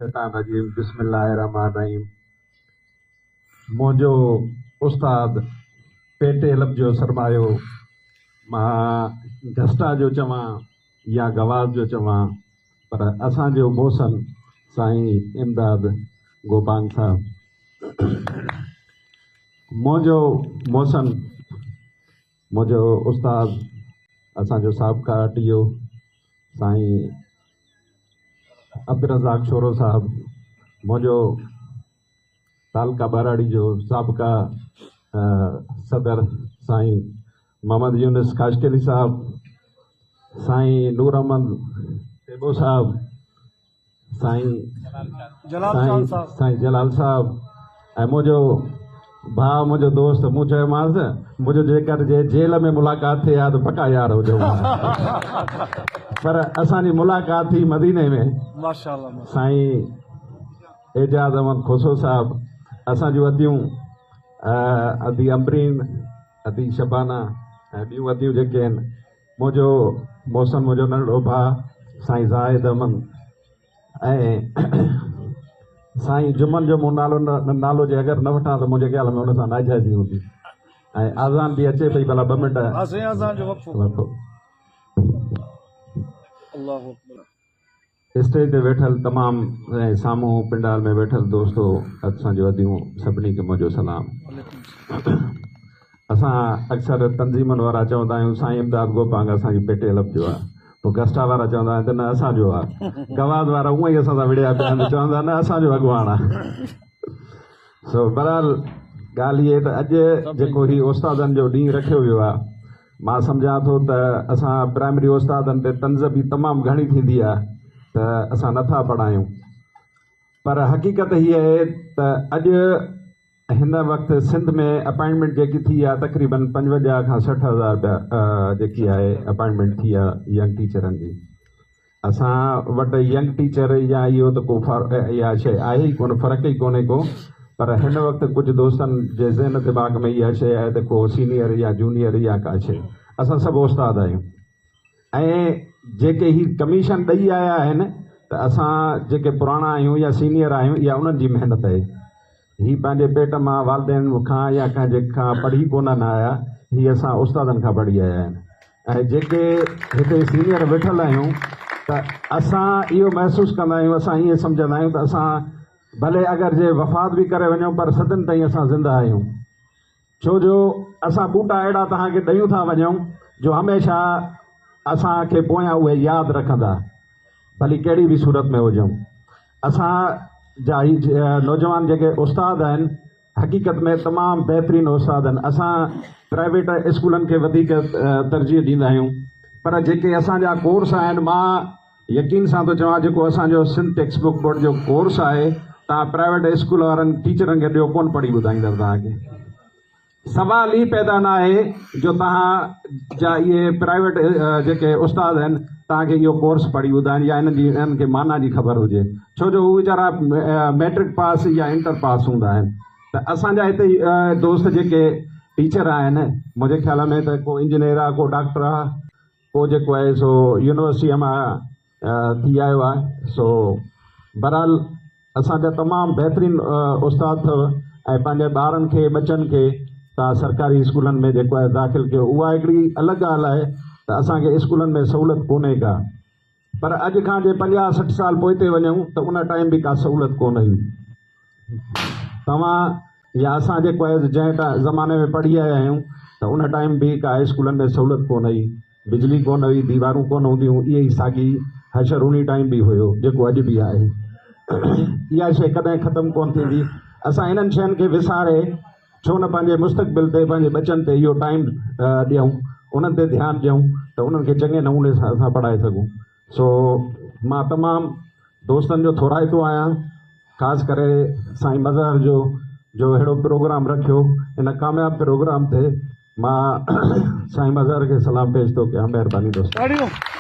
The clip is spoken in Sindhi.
الشيطان الرجيم بسم الله الرحمن الرحيم منهنجو استاد پيٽي لب جو سرمايو مان گسٽا جو چوان يا گواز جو چوان پر اسان جو محسن سائين امداد گوپانگ صاحب منهنجو محسن منهنجو استاد اسان جو سابقا ٽي او سائين عبدالرزاق شورو صاحب منهنجو تعلقه ٻهراڙي جو سابقا صدر سائين محمد يونس خاشقيلي صاحب سائين نور احمد ٽيبو صاحب سائين جلال صاحب سائين جلال صاحب ۽ منهنجو ڀاء منهنجو دوست مون چيومانس منهنجو جيڪر جي جيل ۾ ملاقات ٿئي ها ته پڪا يار هجون ها پر اسان جي ملاقات ٿي مديني ۾ ماشاءالله سائين اعجاز احمد کوسو صاحب اسان جون اديون ادي امبرين ادي شبانه ۽ ٻيون اديون جيڪي آهن منهنجو محسن منهنجو ننڍڙو ڀاء سائين زاهد احمد ۽ سائين جمن جو مون نالو نالو جي اگر نه وٺان ته منهنجي خيال ۾ ان سان ناجائزي هوندي ۽ آذان به اچي پئي ڀلا ٻه منٽ ها سائين آذان جو وقفو وقفو الله اڪبر اسٽيج تي ويٺل تمام ۽ سامهون پنڊال ۾ ويٺل دوستو اسان جو اديون سڀني کي منهنجو سلام اسان اڪثر تنظيمن وارا چوندا آهيون سائين امداد گوپانگ اسان جي پيٽي لب جو آهي پوء گسٽا وارا چوندا آهن ته نه اسان جو آهي گواز وارا اونئن ئي اسان سان وڙهيا پيا آهن چوندا نه اسان جو اڳواڻ آهي سو بهرحال ڳالهه هي ته اڄ جيڪو هي استادن جو ڏينهن رکيو ويو آهي مان سمجهان ٿو ته اسان پرائمري استادن تي طنز به تمام گهڻي ٿيندي آهي ته اسان نٿا پڙهايون پر حقيقت هي آهي ته اڄ هن وقت سنڌ ۾ اپائنٽمينٽ جيڪي ٿي آهي تقريبن 55 کان 60 هزار رپيا جيڪي آهي اپائنٽمينٽ ٿي آهي ينگ ٽيچرن جي. اسان وٽ ينگ ٽيچر يا اهو ته ڪو اها شيء آهي ئي ڪونه، فرق ئي ڪونهي ڪو، پر هن وقت ڪجهه دوستن جي ذهن دماغ ۾ اها شيء آهي ته ڪو سينيئر يا جونيئر يا ڪا شيء، اسان سڀ استاد آهيون ۽ جيڪي هي ڪميشن ڏئي آيا آهن ته اسان جيڪي پراڻا آهيون يا سينيئر آهيون اها انهن جي محنت آهي. هي پنهنجي پيٽ مان والدين کان يا ڪنهن جي کان پڙهي ڪونه نه آيا، هي اسان استادن کان پڙهي آيا آهن ۽ جيڪي هتي سينيئر ويٺل آهيون ته اسان اهو محسوس ڪندا آهيون، اسان ائين سمجهندا آهيون ته اسان ڀلي اگر جي وفات به ڪري وڃون پر صدين تائين اسان زنده آهيون. ڇو جو اسان ٻوٽا اهڙا توهان کي ڏيون ٿا وڃون جو هميشه اسان کي پويان اهي ياد رکندا ڀلي ڪهڙي به صورت ۾ هجون. اسان جا هي نوجوان جيڪي استاد آهن حقيقت ۾ تمام بهترين استاد آهن. اسان پرائيويٽ اسڪولن کي وڌيڪ ترجيح ڏيندا آهيون پر جيڪي اسان جا ڪورس آهن مان يقين سان ٿو چوان جيڪو اسان جو سنڌ ٽيڪسٽ بڪ بورڊ جو ڪورس آهي توهان پرائيويٽ اسڪول وارن ٽيچرن کي ڏيو ڪونه پڙهي ٻڌائيندڙ توهان کي سوال ئي پيدا نه آهي جو توهان جا اهي پرائيويٽ جيڪي استاد آهن توهان کي اهو ڪورس پڙهي ٻڌائن يا انهن جي انهن کي معنيٰ جي خبر هجي ڇو جو هو ويچارا ميٽرڪ پاس يا انٽر پاس هوندا آهن ته اسان جا هتي دوست جيڪي ٽيچر آهن منهنجي خيال ۾ ته ڪو انجنيئر آهي ڪو ڊاڪٽر آهي پوء جيڪو آهي سو يونيورسٽيء مان ٿي آيو آهي سو بهرحال اسان جا تمام بهترين استاد اٿو ۽ پنهنجي ٻارن کي ٻچن کي توهان سرڪاري اسڪولن ۾ جيڪو آهي داخل ڪيو اها هڪڙي الڳ ڳالهه آهي ته اسان کي اسڪولن ۾ سهولت ڪونهي ڪا پر اڄ کان جي 50 60 سال پوئتي وڃون ته ان ٽائيم به ڪا سهولت ڪونه هئي توهان يا اسان جيڪو آهي جنهن زماني ۾ پڙهي آيا آهيون ته ان ٽائيم به ڪا اسڪولن ۾ سهولت ڪونه هئي، بجلي ڪونه هئي، ديوارون ڪونه هونديون هيون، اهي ئي ساڳي حشر انهي ٽائيم به هيو جيڪو اڄ به آهي. اها شيء ڪڏهن ختم ڪونه ٿيندي. اسان انهن شين کي وساري ڇو نه پنهنجي مستقبل تي پنهنجي ٻچن تي اهو ٽائيم ڏيون، انهن تي ڌيان ڏيون ته انهن کي چڱي نموني سان اسان پڙهائي سگهون. سو مان تمام دوستن جو ٿورائتو آهيان خاص ڪري سائين مظهر جو جو اهڙو پروگرام رکيو ان ڪامياب پروگرام تي مان سائين مظهر کي سلام پيش ٿو ڪيان مهرباني دوستو.